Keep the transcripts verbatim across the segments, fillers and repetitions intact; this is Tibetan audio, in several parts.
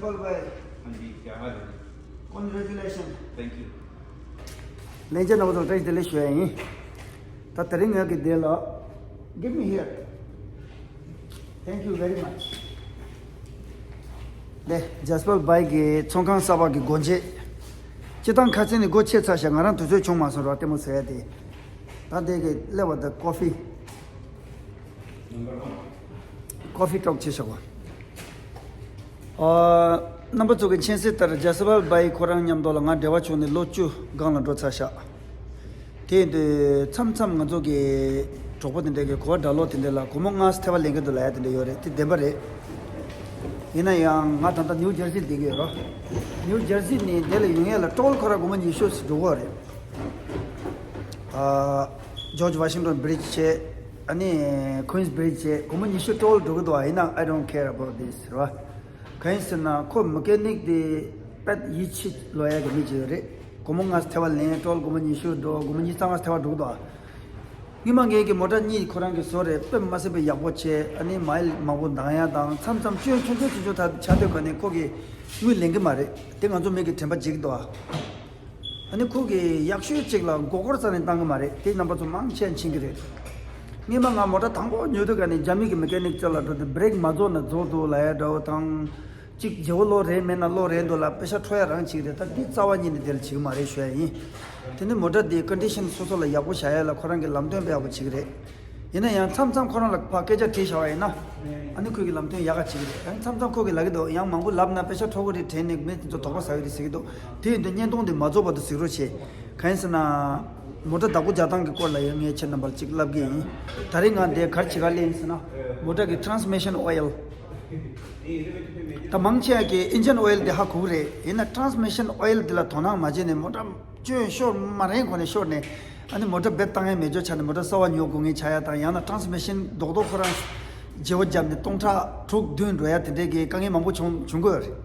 All right. हाँ जी, क्या हाल है? Congratulations. Thank you. ལན་ཆེ་ནང་དུ་བཀྲ་ཤིས་བདེ་ལེགས་ཞུ་ཡ་ཡིན། ད་དེ་རིང་ངས་ཀྱི་དེ་ལ། Give me here. Thank you very much. ལེ། ཇཱས་པར་བྷའི་གི་ཚོང་ཁང་གསར་པ་གི་སྒོ་འབྱེད། སྤྱི་བཏང་ཁ་སང་ནས་སྒོ་ཕྱེ་ཚར་ཤག་ང་རང་དུས་ཚོད་བྱུང་མ་སོང་ར་ལྟད་མོ་ཟེར་ཡ་དེ། ད་དེ་གི་ཀླད་པ་དང་ཀོ་ཧྥི། ཀོ་ཧྥི་ཊོག་བྱེད་ཤག་པ། ཨ། རྣམ་པ་ཚོ་གི་མཁྱེན་གསལ་ལྟར་ཇཱས་པར་བྷའི་ཁོ་རང་མཉམ་དུ་ལ་ང་འབྲེལ་བ་བྱུང་ནས་ལོ་བཅུ་སྒང་ལ་འགྲོ་ཚར་ཤག་དེ་ཡིན་དུས་མཚམས་མཚམས་ང་ཚོ་གི་གྲོགས་པོ་དེ་འདྲ་གི་གོ་བ་འདྲ་ལོག་དེ་འདྲ་ལ་སྒོར་མོ་ལྔ་ཐེ་བ་ལེན་གི་འདུག་ལབ་ཡ་དེ་འདྲ་ཡོད་རེད། དེ་བདེན་པ་རེད། ཡིན་ན་ཡང་ང་ད་ལྟ་ནིའུ་ཇར་སི་བསྡད་ཀྱི་ཡོད་རོ། ནིའུ་ཇར་སི་ནས་འདི་ལ་ཡོང་ཡ་ལ་ཊོལ་ཁོ་རང་སྒོར་མོ་ཉི་ཤུ་ཞིག་འགྲོ་གི་རེད། ཨ། ཇོརྗ་ཝ་ཤིང་ཊོན་བྷི་རིཇ་བྱས། ཨ་ནི་ཁུན་སི་བྷི་རིཇ་བྱས། སྒོར་མོ་ཉི་ཤུ་ཊོལ་འགྲོ་གི་འདུག་ཨ། ཡིན་ན་I don't care about this རེད་བ། གང་ཡིན་ཟེར་ན་ཁོ་མེ་ཀེ་ནིག་དེ་དཔེ་ཡིད་ཆེས་ལོག་ཡ་གི་མི་ཅིག་ཡོད་རེད། སྒོར་མོ་ལྔ་ཐེ་བ་ལེན། ཊོལ་སྒོར་མོ་ཉི་ཤུ་འགྲོ། སྒོར་མོ་ཉི་ཤུ་རྩ་ལྔ་ཐེ་བ་འགྲོ་གི་འདུག་ཨ། སྔོན་མ་ངེད་ཀྱི་མོ་ཊ་གཉིས་ཁོ་རང་གི་བཟོ་རེད། དཔེ་མ་སྲིད་པའི་ཡག་པོ་བྱས། ཨ་ནི་མའིལ་མང་པོ་འདང་ཡ་དང་། མཚམས་མཚམས་སྐྱོན་ཆུང་ཆུང་ཆུང་ཆུང་ད་ཆགས་དུས་ག་ནས་ཁོ་གིས་དངུལ་ལེན་གི་མ་རེད། དེ་ང་ཚོ་མི་གི་དྲན་པ་འཇིགས་འདུག་ཨ། ཨ་ནི་ཁོ་གིས་ཡག་ཤོས་གཅིག་ལ་མགོ་སྐོར་རྩ་ནས་བཏང་གི་མ་རེད། དེ་རྣམ་པ་ཚོ་མང་ཆེ་མཁྱེན་གི་རེད། སྔོན་མ་ང་མོ་ཊ་དང་པོ་ཉོ་དུས་ག་ནས་རྒྱ་མི་གི་མེ་ཀེ་ནིག་རྩ་ལ་འགྲོ་དུས་བྷི་རེག་མ་རྫོགས་ན་རྫོགས་འདུག་ལབ་ཡ་འདྲ་བོ་དང་། གཅིག་བརྗེ་པོ་ལོག་རན་མེད་ན་ལོག་རན་འདུག་ལ་པེ་ཤ་འཕྲོ་ཡ་རང་བྱེད་ཀྱི་རེད། ད་འདི་རྩ་བ་ཉིད་ནས་དེ་ལ་བྱེད་ཀྱི་མ་རེད་ཞུ་ཡ་ཡིན། དེ་ནི་མོ་ཊ་འདི་ཀོན་ཌི་ཤན་སོ་སོ་ལ་ཡག་པོ་བཞག་ཡ་ལ་ཁོ་རང་གི་ལམ་སྟོན་དཔེ་ཡག་པོ་བྱེད་ཀྱི་རེད། ཡིན་ན་ཡང་མཚམས་མཚམས་ཁོ་རང་ལ་ཕར་སྐད་ཆ་དྲིས་བཞག་པ་ཡིན་ན། ཨ་ནི་ཁོས་ཀྱི་ལམ་སྟོན་ཡག་ག་བྱེད་ཀྱི་རེད། ཡང་མཚམས་མཚམས་ཁོ་གིས་ལབ་ཀྱི་འདུག་ཡང་མང་པོ་ལབ་ན་པེ་ཤ་འཕྲོ་གི་རེད། དྲན་ནས་མི་དེ་ཚོ་དོགས་པ་ཟ་གི་རེད་ཟེར་གྱི་འདུག་དེ་ཡིན་དུས་བརྙན་ཐུང་འདི་མ་རྫོགས་བར་དུ་གཟིགས་རོགས་བྱེད། གང་ཡིན་ཟེར་ན། མོ་ཊ་བདག་པོ་རྒྱག་སྟངས་ཀྱི་སྐོར་ལ་ཡང་ངས་ཁྱེད་རྣམ་པར་ཅིག་ལབ་གི་ཡིན། ད་རེས་ང་འདིར་ག་རེ་བྱེད་ག་སླེབས་ཡིན་ཟེར་ན། མོ་ཊ་གི་ཊ་རན་སི་མི་ཤན་ཨོ་ཡལ། ད་མང་ཆེ་བ་གིས་ཨིན་ཇིན་ཨོ་ཡལ་དེ་ཧ་གོ་གི་རེད། ཡིན་ན་ཊ་རན་སི་མི་ཤན་ཨོ་ཡལ་དེ་ལ་དོ་སྣང་མ་བྱས་ནས་མོ་ཊ་སྐྱོན་ཤོར་མ་རན་གོང་ནས་ཤོར་ནས། ཨ་ནི་མོ་ཊ་བེད་བཏང་ཡ་མེད་ཅོག་ཆགས་ནས་མོ་ཊ་གསར་པ་ཉོ་དགོས་ངེས་ཆགས་ཡ་དང་། ཡང་ན་ཊ་རན་སི་མི་ཤན་རྡོག་རྡོག་ཁོ་རང་བརྗེ་པོ་བརྒྱབ་ནས་སྟོང་ཕྲག་དྲུག་བདུན་འགྲོ་ཡ་དེ་འདྲའི་གི་དཀའ་ངལ་མང་པོ་བྱུང་བྱུང་གི་ཡོད་རེད།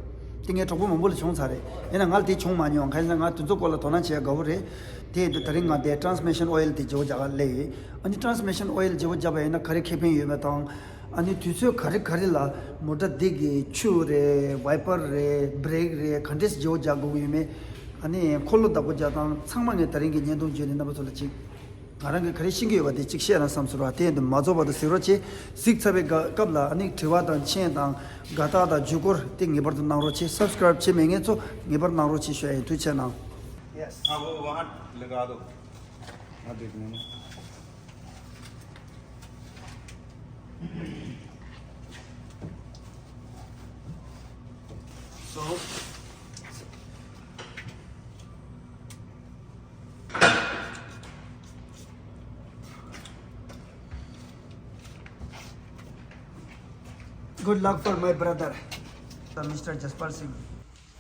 དེ་ངའི་གྲོགས་པོ་མང་པོ་ལ་བྱུང་ཚར་རེད། ཡིན་ན་ང་ལ་དེ་བྱུང་མ་མྱོང་། གང་ཡིན་ཟེར་ན་ང་དེ་ཚོ་སྐོར་ལ་དོ་སྣང་བྱེད་ཡ་དགའ་པོ་རེད། དེ་ཡིན་དུས་ད་རིང་ང་དེ་ཊ་རན་སི་མི་ཤན་ཨོ་ཡལ་དེ་བརྗེ་པོ་རྒྱག་ག་སླེབས་ཡོད། ཨ་ནི་ཊ་རན་སི་མི་ཤན་ཨོ་ཡལ་བརྗེ་པོ་བརྒྱབ་པ་ཡིན་ན་ག་རེ་ཁེ་ཕན་ཡོད་མེད་དང་། ཨ་ནི་དུས་ཚོད་ག་རེ་ག་རེ་ལ་མོ་ཊ་འདི་གི་ཆུ་རེད། ཝའི་པར་རེད། བྷི་རེག་རེད། ག་འདྲས་བརྗེ་པོ་རྒྱག་དགོས་ཀྱི་ཡོད་མེད། ཨ་ནི་འཁོར་ལོ་བདག་པོ་རྒྱག་སྟངས་ཚང་མ་ངས་ད་རིང་གི་བརྙན་ཐུང་བརྒྱུད་ནས་རྣམ་པ་ཚོ་ལ་ཅིག་ང་རང་གིས་ག་རེ་ཤེས་ཀྱི་ཡོད་པ་དེ་ཅིག་བཤད་ན་བསམ་སོང་ར། དེ་ཡིན་དུས་མ་རྫོགས་བར་དུ་གཟིགས་རོགས་བྱེད། གཟིགས་ཚར་བའི་སྐབས་ལ་ཨ་ནི་དྲི་བ་དང་མཆན་དང་དགའ་རྟགས་དང་བརྒྱུད་སྐུར་དེ་ངེས་པར་དུ་གནང་རོགས་བྱེད། སབ་སི་ཀ་རེབ་བྱས་མེད་མཁན་ཚོ་ངེས་པར་གནང་རོགས་བྱེད་ཞུ་ཡ་ཡིན། ཐུགས་རྗེ་གནང་། Yes. हाँ, वो वहाँ लगा दो। हाँ, देख लेंगे। So, good luck for my brother, Mister Jaspal Singh.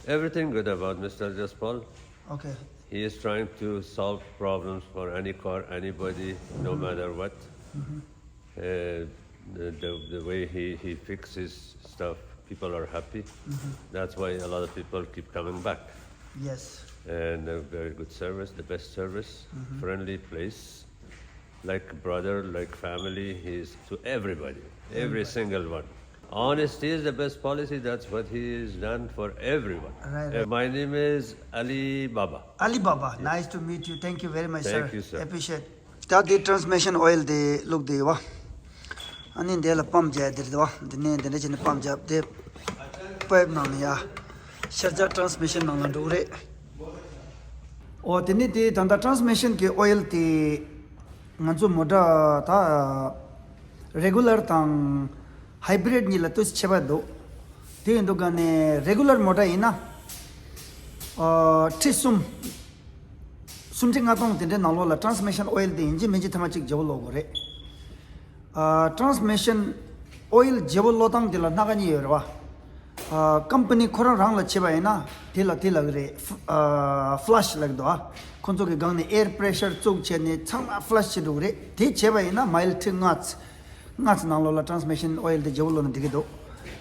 Everything good about Mister Jaspal. Okay. He is trying to solve problems for any car, anybody, no matter what. Uh, the, the, the way he, he fixes stuff, people are happy. That's why a lot of people keep coming back. Yes. And a very good service, the best service, friendly place. Like brother, like family, he is to everybody, every single one. Honesty is the best policy. That's what he has done for everyone. Right, right. Uh, my name is Ali Baba. Ali Baba, nice to meet you. Thank you very much, sir. Thank you, sir. Appreciate. ད་དེ་ཊ་རན་སི་མི་ཤན་ཨོ་ཡལ་དེ་བླུགས་དེ་ཡོད་བ། ཨ་ནི་འདི་ལ་པམ་བརྒྱབ་དེ་རེད་བ། འདི་ནས་འདི་འདྲ་བྱས་ནས་པམ་བརྒྱབ་དེ། པའིབ་ནང་ནས་ཡ། ཤར་རྒྱག་ཊ་རན་སི་མི་ཤན་ནང་ལ་འགྲོ་གི་རེད། ཨོ་དེ་ནས་དེ་ད་ལྟ་ཊ་རན་སི་མི་ཤན་གྱི་ཨོ་ཡལ་དེ། ང་ཚོ་མོ་ཊ་ད་རེ་གུ་ལར་དང་ཧའི་བྷི་རིད་གཉིས་ལ་ཏོག་ཙམ་ཁྱད་པར་འདུག་དེ་ཡིན་དུས་ག་ནས་རེ་གུ་ལར་མོ་ཊ་ཡིན་ན། ཨ། ཁྲི་གསུམ། སུམ་ཁྲི་ལྔ་སྟོང་དེ་འདྲའི་ནང་ལོགས་ལ་ཊ་རན་སི་མི་ཤན་ཨོ་ཡལ་དེ་ཡིན་གཅིག་མིན་གཅིག་ཐེངས་མ་གཅིག་བརྗེ་པོ་སློག་དགོས་རེད། ཨ། ཊ་རན་སི་མི་ཤན་ཨོ་ཡལ་བརྗེ་པོ་སློག་སྟངས་དེ་ལ་སྣ་ཁ་གཉིས་ཡོད་རེད་བ། ཨ། ཀམ་པ་ནི་ཁོ་རང་རང་ལ་བྱས་པ་ཡིན་ན་དེ་ལ་དེ་ལབ་ཀྱི་རེད། ཨ། ཕ་ལ་ཤི་ལབ་ཀྱི་འདུག་ཨ། ཁོ་ཚོ་གི་སྒང་ནས་ཨེར་པི་རེ་ཤར་བཙུགས་བྱས་ནས་ཚང་མ་ཕ་ལ་ཤི་བྱེད་འགྲོ་གི་རེད། དེ་བྱས་པ་ཡིན་ན་མའིལ་ཁྲི་ལྔ་ཚ། ལྔ་ཚ་ནང་ལོགས་ལ་ཊ་རན་སི་མི་ཤན་ཨོ་ཡལ་དེ་བརྗེ་པོ་སློག་ན་འགྲིག་གི་འདུག་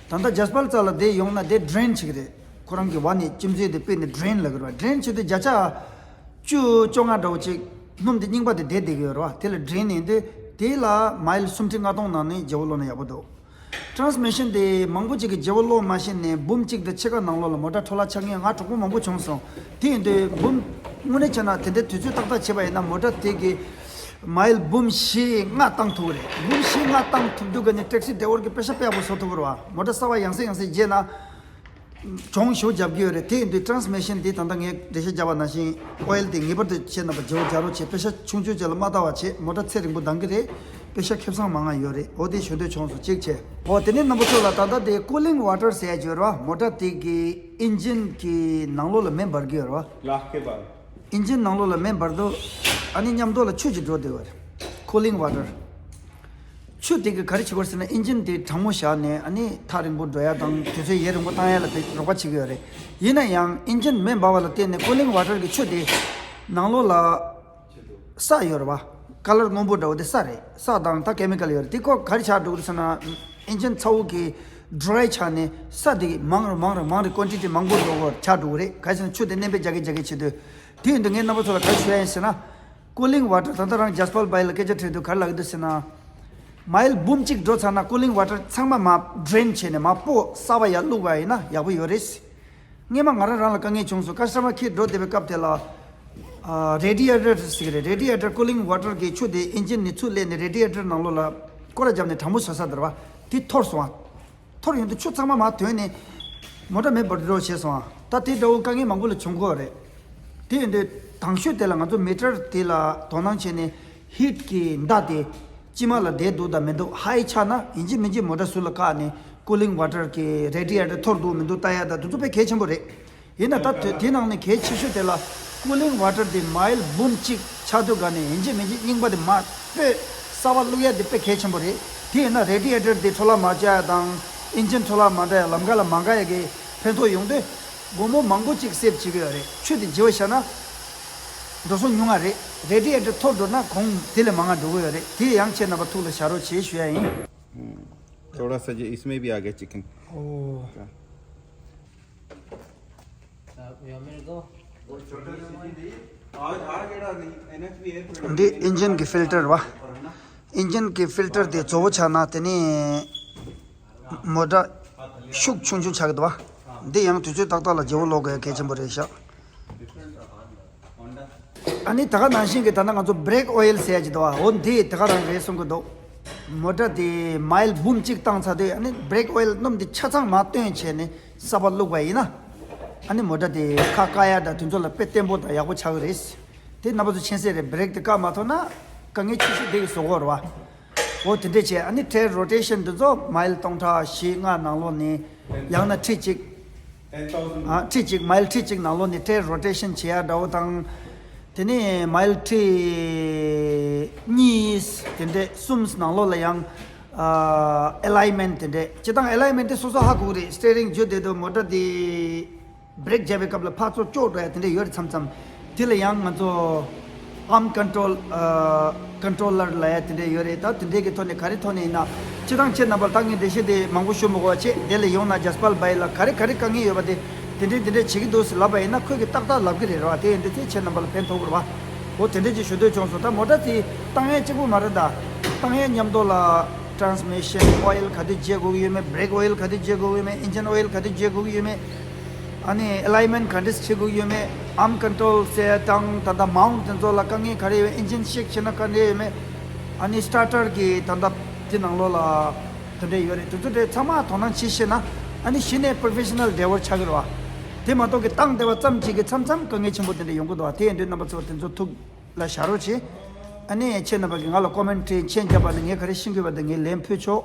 ད་ལྟ་ཇཱས་པར་རྩ་ལ་དེ་ཡོང་ན་དེ་ཌྲེན་བྱེད་ཀྱི་རེད། ཁོ་རང་གི་བ་ནས་ཁྱིམ་མཚེས་དེ་དཔེ་ནས་ཌྲེན་ལབ་ཀྱི་རེད་བ། ཌྲེན་བྱེད་དུས་བརྒྱ་ཆ་བཅུ་བཅོ་ལྔ་འདྲ་བོ་ཅིག་སྣུམ་དེ་རྙིང་པ་དེ་བསྡད་བསྡད་ཀྱི་ཡོད་རེད་བ། དེ་ལ་ཌྲེན་ཡིན་དུས་དེ་ལ་མའིལ་སུམ་ཁྲི་ལྔ་སྟོང་ནང་ནས་བརྗེ་པོ་སློག་ན་ཡག་པོ་འདུག་ཊ་རན་སི་མི་ཤན་དེ་མང་པོ་ཅིག་གིས་བརྗེ་པོ་ཀློག་མ་ཤེས་ནས་འབུམ་གཅིག་དང་ཕྱེད་ཀ་ནང་ལོགས་ལ་མོ་ཊ་འཕྲོ་བརླག་ཆགས་མཁན་ང་གྲོགས་པོ་མང་པོ་བྱུང་སོང་། དེ་ཡིན་དུས་འབུམ་དངོས་གནས་བྱས་ན་དེ་འདྲའི་དུས་ཚོད་ཏག་ཏག་བྱས་པ་ཡིན་ན་མོ་ཊ་དེ་གི་མའིལ་འབུམ་བཞི་ལྔ་བཏང་ཐུབ་ཀྱི་རེད། འབུམ་བཞི་ལྔ་བཏང་ཐུབ་དུས་ཀ་ནས་ཊེག་སི་ཌ་རའི་ཝར་གྱིས་པེ་ཤ་དཔེ་ཡག་པོ་བཟོ་ཐུབ་ཀྱི་རེད་བ། མོ་ཊ་གསར་པ་ཡང་སེ་ཡང་སེ་བརྗེས་ན། གྱོང་ཞེ་པོ་རྒྱབ་ཀྱི་ཡོད་རེད། དེ་ཡིན་དུས་ཊ་རན་སི་མི་ཤན་འདི་ད་ལྟ་ངས་འགྲེལ་བཤད་བརྒྱབ་པ་ནང་བཞིན་ཨོ་ཡིལ་དེ་ངེས་པར་དུ་ཁྱེད་རྣམ་པ་བརྗེ་པོ་རྒྱག་རོགས་བྱེད། པེ་ཤ་ཆུང་ཆུང་ཅིག་ལ་མ་ལྟ་བ་བྱེད། མོ་ཊ་ཚེ་རིང་པོ་འདང་གི་རེད། པེ་ཤ་ཁེ་བཟང་མང་ང་ཡོད་རེད། འོ་དེ་ཞུ་འདོད་བྱུང་སོང་། གཅིག་བྱས། འོ་དེ་ནས་རྣམ་པ་ཚོ་ལ་ད་ལྟ་དེ་ཀུ་ལིང་ཝ་ཊར་ཟེར་ཡ་ཅིག་ཡོད་རེད་བ། མོ་ཊ་དེ་གི་ཨིན་ཇིན་གི་ནང་ལོགས་ལ་མེ་འབར་གི་ཡོད་རེད་བ། ལག་ཁེ་བ། ཨིན་ཇིན་ནང་ལོགས་ལ་མེ་འབར་དུས་ཨ་ནི་མཉམ་དུ་ལ་ཆུ་ཅིག་འགྲོ་བསྡད་ཡོད་རེད། ཀུ་ལིང་ཝ་ཊར། ཆུ་དེ་གིས་ག་རེ་བྱེད་ཀྱི་ཡོད་རེད་ཟེར་ན་ཨིན་ཇིན་དེ་གྲང་མོ་བཞག་ནས་ཨ་ནི་ཐག་རིང་པོ་འགྲོ་ཡ་དང་དུས་ཚོད་ཡུན་རིང་པོ་བཏང་ཡ་ལ་དེ་རོགས་པ་བྱེད་ཀྱི་ཡོད་རེད། ཡིན་ན་ཡང་ཨིན་ཇིན་མེ་འབར་བ་ལ་བརྟེན་ནས་ཀུ་ལིང་ཝ་ཊར་གྱི་ཆུ་དེ་ནང་ལོགས་ལ་ས་ཡོད་རེད་བ། ཀ་ལར་སྔོན་པོ་འདྲ་བོ་དེ་ས་རེད། ས་དང་ད་ཀེ་མི་ཀལ་ཡོད་རེད། དེ་ཁོ་ག་རེ་ཆགས་འགྲོ་གི་རེད་ཟེར་ན་ཨིན་ཇིན་ཚ་བོ་གི་ཌ་རའི་ཆགས་ནས་ས་དེ་མང་རུ་མང་རུ་མང་རུ་ཀོན་ཊི་ཊི་མང་པོ་འགྲོ་གི་ཆགས་འགྲོ་གི་རེད། ག་རེ་ཟེར་ན་ཆུ་དེ་མནན་པས་རྒྱག་གི་རྒྱག་གི་བྱེད་དུས། དེ་ཡིན་དུས་ངས་རྣམ་པ་ཚོ་ལ་ག་རེ་ཞུ་ཡ་ཡིན་ཟེར་ན། ཀུ་ལིང་ཝ་ཊར་ད་ལྟ་རང་ཇཱས་པར་བྷའི་ལ་སྐད་ཆ་དྲིས་དུས་ག་རེ་ལབ་ཀྱི་འདུག་ཟེར་ན། མའིལ་འབུམ་གཅིག་འགྲོ་ཚར་ན་ཀུ་ལིང་ཝ་ཊར་ཚང་མ་མར་ཌྲེན་བྱས་ནས་མར་སྤོ་གསར་པ་ཡར་བླུགས་པ་ཡིན་ན་ཡག་པོ་ཡོད་རེད། སྔོན་མ་ང་རང་རང་ལ་དཀའ་ངལ་བྱུང་སོང་། ཀ་སི་ཊ་མར་ཁྱེར་འགྲོ་བསྡད་པའི་སྐབས་དེ་ལ། ཨ། རེ་ཌི་ཨེ་ཊར་ཟེར་གྱི་རེད། རེ་ཌི་ཨེ་ཊར་ཀུ་ལིང་ཝ་ཊར་གྱི་ཆུ་དེ་ཨིན་ཇིན་ནས་ཚུར་སླེབས་ནས་རེ་ཌི་ཨེ་ཊར་ནང་ལོགས་ལ་སྐོར་ར་བརྒྱབ་ནས་གྲང་མོ་བཟོ་ས་དེ་རེད་བ། དེ་འཐོར་སོང་བ། འཐོར་ཡོང་དུས་ཆུ་ཚང་མ་མར་དོན་ནས་མོ་ཊ་མེ་འབར་འགྲོ་བྱས་སོང་ཨ། ད་དེ་འདྲ་བོ་དཀའ་ངལ་མང་པོ་ལ་བྱུང་གི་ཡོད་རེད། དེ་ཡིན་དུས་དང་ཤོས་དེ་ལ་ང་ཚོ་མི་ཊར་དེ་ལ་དོ་སྣང་བྱས་ནས་ཧིཊ་གི་མདའ་དེ་དཀྱིལ་མ་ལ་བསྡད་འདུག་དང་མི་འདུག་ཧའི་ཆགས་ན་ཡིན་གཅིག་མིན་གཅིག་མོ་ཊ་ཟུར་ལ་བཀག་ནས་ཀུ་ལིང་ཝ་ཊར་གྱི་རེ་ཌི་ཨེ་ཊར་འཐོར་འདུག་མི་འདུག་ལྟ་ཡ་དང་དེ་ཚོ་དཔེ་གལ་ཆེན་པོ་རེད། ཡིན་ན་ད་དེ་དེ་ནང་ནས་གལ་ཆེ་ཤོས་དེ་ལ་ཀུ་ལིང་ཝ་ཊར་དེ་མའིལ་འབུམ་གཅིག་ཆགས་དུས་ག་ནས་ཡིན་གཅིག་མིན་གཅིག་རྙིང་པ་དེ་མར་སྤོས་གསར་པ་བླུག་ཡ་དེ་དཔེ་གལ་ཆེན་པོ་རེད། དེ་ཡིན་ན་རེ་ཌི་ཨེ་ཊར་དེ་འཕྲོ་བརླག་མ་བྱ་ཡ་དང་ཨིན་ཇིན་འཕྲོ་བརླག་མ་འགྲོ་ཡ་ལམ་ཁ་ལ་མ་འགག་ཡ་གི་ཕན་ཐོགས་ཡོང་དུས་སྒོར་མོ་མང་པོ་གཅིག་སེབ་བྱེད་ཀྱི་ཡོད་རེད། ཆུ་དེ་བརྗེ་པོ་བཞག་ན་འགྲོ་སོང་ཉུང་ང་རེད། རེ་ཌི་ཨེ་ཊར་འཐོར་འགྲོ་ན་གོང་དེ་ལས་མང་ང་འགྲོ་གི་ཡོད་རེད། དེ་ཡང་ཁྱེད་རྣམ་པ་ཐུགས་ལ་བཞག་རོགས་བྱེད་ཞུ་ཡ་ཡིན། थोड़ा सा जो इसमें भी आ गया चिकन। ओ। འདི་ཨིན་ཇིན་གྱི་ཕིལ་ཊར་བ། ཨིན་ཇིན་གྱི་ཕིལ་ཊར་དེ་གཙོ་བོ་ཆགས་ན་དེ་ནི་མོ་ཊ་ཤུགས་ཆུང་ཆུང་ཆགས་ཀྱི་འདུག་བ། འདི་ཡང་དུས་ཚོད་ཏག་ཏག་ལ་བརྗེ་པོ་སློག་དགོས་གལ་ཆེན་པོ་རེད་ཤག། ཨ་ནི་ད་ག་ནང་བཞིན་གྱི་ད་ལྟ་ང་ཚོ་བྷི་རེག་ཨོ་ཡིལ་ཟེར་ཡ་ཅིག་འདུག་བ། འོ་འདི་ད་ག་རང་རེད་གསུང་གི་འདུག། མོ་ཊ་དེ་མའིལ་འབུམ་གཅིག་བཏང་ཚར་དུས་ཨ་ནི་བྷི་རེག་ཨོ་ཡིལ་སྣུམ་དེ་ཆ་ཚང་མར་བཏོན་བྱས་ནས་གསར་པ་བླུགས་པ་ཡིན་ན། ཨ་ནི་མོ་ཊ་དེ་ཁ་བཀག་ཡ་དང་དེ་ཚོ་ལ་དཔེ་བརྟན་པོ་དང་ཡག་པོ་ཆགས་ཀྱི་རེད། དེ་རྣམ་པ་ཚོ་མཁྱེན་གསལ་རེད། བྷི་རེག་དེ་བཀག་མ་ཐུབ་ན་དཀའ་ངལ་ཆེ་ཤོས་དེ་གི་བཟོ་གི་རེད་བ། འོ་དེ་འདྲས་བྱས་ཨ་ནི་ཊའི་རོ་ཊེ་ཤན་དེ་ཚོ་མའིལ་སྟོང་ཕྲག་བཞི་ལྔ་ནང་ལོགས་ནས་ཡང་ན་ཁྲི་གཅིག་ཨ་ཁྲི་གཅིག་མའིལ་ཁྲི་གཅིག་ནང་ལོགས་ནས་ཊའི་རོ་ཊེ་ཤན་བྱེད་ཡ་འདྲ་བོ་དང་། དེ་ནས་མའིལ་ཁྲི་གཉིས་དེ་འདྲས་གསུམ་ནང་ལོགས་ལ་ཡང་ཨ་ཨེ་ལའི་མེན་ཊི་དེ་འདྲས། སྤྱིར་བཏང་ཨེ་ལའི་མེན་ཊི་དེ་སོ་སོ་ཧ་གོ་གི་རེད། སི་ཊི་ཡ་རིང་འཇུ་བསྡད་དུས་མོ་ཊ་དེ་བྷི་རེག་བརྒྱབ་པའི་སྐབས་ལ་ཕར་ཚུར་སྐྱོག་འགྲོ་ཡ་དེ་འདྲས་ཡོད་རེད། མཚམས་མཚམས་དེ་ལ་ཡང་ང་ཚོ་ཨརམ་ཀོན་ཊོལ་ཨ་ཀོན་ཊོ་ལར་ལབ་ཡ་དེ་འདྲས་ཡོད་རེད། ད་དེ་འདྲས་ཀྱི་ཐོག་ནས་ག་རེ་ཐོག་ནས་ཡིན་ན་སྤྱིར་བཏང་ཁྱེད་རྣམ་པར་ད་ངས་འགྲེལ་བཤད་དེ་མང་པོ་ཞུ་མི་དགོས་པ་བྱས། དེ་ལ་ཡོང་ན་ཇཱས་པར་བྷའི་ལ་ག་རེ་ག་རེ་དཀའ་ངལ་ཡོད་པ་དེ་དེ་འདྲས་དེ་འདྲས་བྱེད་ཀྱི་འདུག་ཟེར་ལབ་པ་ཡིན་ན་ཁོས་ཀྱིས་ཏག་ཏག་ལབ་ཀྱི་རེད་ར་བ། དེ་ཡིན་དུས་དེ་ཁྱེད་རྣམ་པ་ལ་ཕན་ཐོགས་ཀྱི་རེད་བ། འོ་དེ་འདྲས་ཅིག་ཞུ་འདོད་བྱུང་སོང་། ད་མོ་ཊ་དེ་བཏང་ཡས་གཅིག་པུ་མ་རེད། ད་བཏང་ཡས་མཉམ་དུ་ལ་ཊ་རན་སི་མི་ཤན་ཨོ་ཡིལ་ག་དུས་བརྗེ་དགོས་ཀྱི་ཡོད་མེད། བྷི་རེག་ཨོ་ཡིལ་ག་དུས་བརྗེ་དགོས་ཀྱི་ཡོད་མེད། ཨིན་ཇིན་ཨོ་ཡིལ་ག་དུས་བརྗེ་དགོས་ཀྱི་ཡོད་མེད། ཨ་ནི་ཨེ་ལའི་མེན་ཊི་ག་འདྲས་བྱེད་དགོས་ཀྱི་ཡོད་མེད། ཨརམ་ཀོན་ཊོལ་ཟེར་དང་ད་ལྟ་མའུན་ཊི་དེ་ཚོ་ལ་དཀའ་ངལ་ག་རེ་ཡོད། ཨིན་ཇིན་ཤེག་བྱེད་ན་ག་འདྲས་ཡོད་མེད། ཨ་ནི་སི་ཊར་ཊར་གི་ད་ལྟ་དེ་ནང་ལོགས་ལ་དེ་འདྲས་ཡོད་རེད། དེ་ཚོ་དེ་ཚང་མ་དོ་སྣང་བྱེད་ཤེས་ན་ཨ་ནི་གཞི་ནས་པོ་རོ་ཕེ་ཤི་ནལ་ཌ་རའི་ཝར་ཆགས་ཀྱི་རེད་བ། དེ་མ་གཏོགས་ཀྱི་བཏང་བསྡད་པ་ཙམ་གཅིག་གིས་མཚམས་མཚམས་དཀའ་ངལ་ཆེན་པོ་དེ་འདྲས་ཡོང་གི་འདུག་བ། དེ་ཡིན་དུས་རྣམ་པ་ཚོ་དེ་ཚོ་ཐུགས་ལ་བཞག་རོགས་བྱེད། ཨ་ནི་ཁྱེད་རྣམ་པ་གིས་ང་ལ་ཀོ་མེན་ཊི་རི་མཆན་བརྒྱབ་པ་ནི་ངས་ག་རེ་ཤེས་ཀྱི་ཡོད་པ་དེ་ངས་ལན་ཕུལ་ཆོག།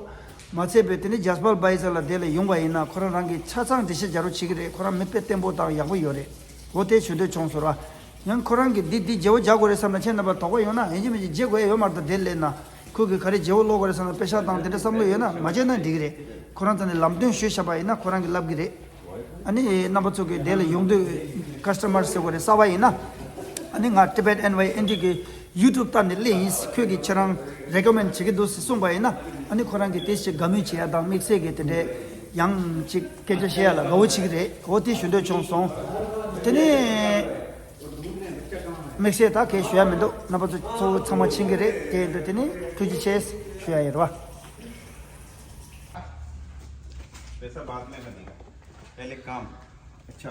མ་ཚད་པའི་དེ་ནི་ཇཱས་པར་བྷའི་ཟེར་ལ་དེ་ལ་ཡོང་བ་ཡིན་ན་ཁོ་རང་རང་གིས་ཆ་ཚང་འགྲེལ་བཤད་རྒྱག་རོགས་བྱེད་ཀྱི་རེད། ཁོ་རང་མི་དཔེ་བརྟན་པོ་དང་ཡག་པོ་ཡོད་རེད། འོ་དེ་ཞུ་འདོད་བྱུང་སོང་ར། ཡང་ཁོ་རང་གིས་འདི་འདི་བརྗེ་པོ་རྒྱག་དགོས་རེད་བསམ་ན་ཁྱེད་རྣམ་པ་དོགས་པ་ཡོང་ན་ཡིན་གཅིག་མིན་གཅིག་བརྗེ་དགོས་ཡ་ཡོད་མ་རེད། ད་དེ་ལས་ན་ཁོ་གིས་ག་རེ་བརྗེ་པོ་སློག་དགོས་རེད་བསམ་ན་པེ་ཤ་དང་དེ་འདྲ་བསམ་བློ་ཡོད་ན་མ་བརྗེ་ན་འགྲིག་གི་རེད། ཁོ་རང་རྩ་ནས་ལམ་སྟོན་ཞུས་བཞག་པ་ཡིན་ན་ཁོ་རང་གིས་ལབ་གི་རེད། ཨ་ནི་རྣམ་པ་ཚོ་གིས་དེ་ལ་ཡོང་དུས་ཀ་སི་ཊ་མར་ཟེར་དགོས་རེད། གསར་པ་ཡིན་ན་ཨ་ནི་ང་Tibet N Y N D གི་ཡུ་ཊུབ་བལྟས་ནས་སླེབས་ཡིན། ཁོས་ཀྱིས་ཁྱེད་རང་རེ་ཀོ་མེན་ཌི་བྱེད་ཀྱི་འདུག་ཟེར་གསུངས་པ་ཡིན་ན་ཨ་ནི་ཁོ་རང་གིས་དེ་ཞིག་དགའ་མོས་བྱེད་ཡ་དང་དམིགས་བསལ་གྱི་དེ་འདྲའི་ཡང་ཅིག་སྐད་ཆ་བཤད་ཡ་ལ་དགའ་བོ་བྱེད་ཀྱི་རེད། འོ་དེ་ཞུ་འདོད་བྱུང་སོང་། དེ་ནས་དམིགས་བསལ་ད་གས་ཞུ་ཡ་མི་འདུག། རྣམ་པ་ཚོ་ཚོ་ཚང་མ་མཁྱེན་གྱི་རེད། དེ་ཡིན་དུས་དེ་ནི་ཐུགས་རྗེ་ཆེ་ཞུ་ཡ་ཡིན་རེད་བ། पैसा बाद में लगेगा, पहले काम। अच्छा।